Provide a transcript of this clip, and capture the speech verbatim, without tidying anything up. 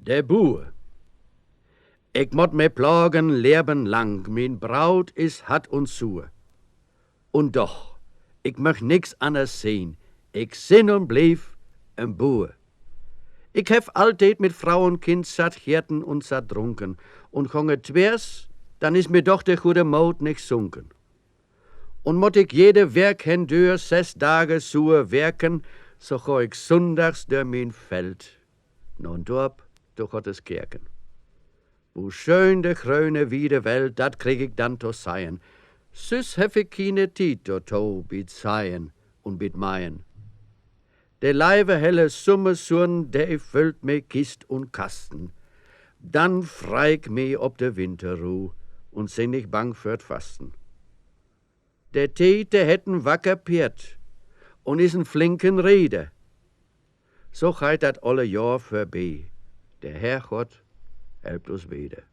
De Buur. Ik mott mi plagen, Leven lang, mien Braut is hatt un suur. Un doch, ik möch nix anners sien, ik sin un bliev en Buur. Ik heff alltied mit Fro un Kind satt geten un satt drunken, un gong et twiers, dann is mi doch de gode Moot nich sunken. Un mott ik jede Week hendör ses Dage suur werken, so gah ik sünndags dör mien Feld, na'n Dörp, to Gottes Kerken. Wo schöön de gröne wiede Welt, dat krieg ik dann to seien. Süss heff ik kiene Tied dorto, bi't Seien un bi't Meien. De leive helle Summersunn, de füllt mi Kist un Kasten. Dann frei ik mi op de Winterruh un sin nich bang för't Fasten. De Tied, de hett en wacker Peerd un is en flinken Rieder. So geiht dat alle Johr vörbi. De Herrgott helpt us wieder.